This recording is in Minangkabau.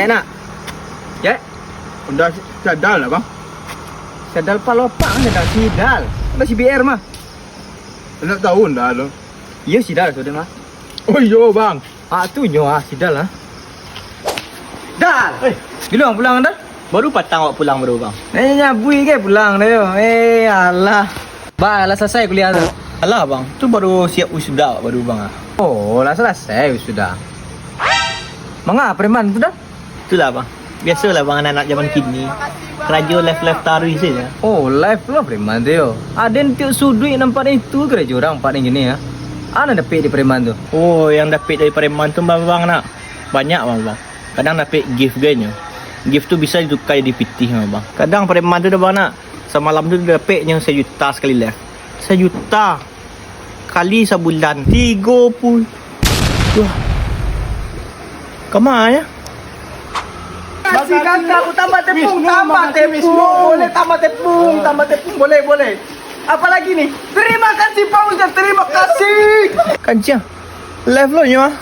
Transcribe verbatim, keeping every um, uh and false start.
Enak. Ya? Udah sadal lah, Bang. Sadal palopak kan sadal sidal. Udah si B R mah. Enak tahu ndak lo. Iya sidal sudah mah. Oh iyo, Bang. Ah tu nyo ah sidal ah. Dal. Eh, bilang pulang dah. Baru patang awak pulang baru, Bang. Eh, nyabui ke pulang dah yo. Eh, alah. Bah, lah selesai kuliah tu. Alah, Bang. Tu baru siap wisuda awak baru, Bang ah. Oh, lah selesai wisuda. Manga preman tu dah? Itulah, Bang. Biasolah, Bang, anak-anak zaman kini. Karajo live-live taruih saja. Oh, live lo preman tu yo. Aden tiok suduik nampak den itu karajo urang nampak den kini ya. Ana dapek di preman tu? Oh, yang dapek dari preman tu, Bang, Bang, nak. Banyak, Bang, Bang. Kadang dapek gift kan yo. Gift tu bisa ditukar jadi pitih, Bang. Kadang preman tu dah, Bang, nak. Samalam tu dapeknyo sajuta sakali live. Sajuta kali sabulan. Tigo puluh. Wah. Kama ya? Kasih kakak, aku tambah tepung, tambah tepung, boleh tambah tepung, tambah tepung, boleh, boleh. Apalagi ni? Terima kasih Pak Ustaz, terima kasih. Kancing. Live lo nyo ah.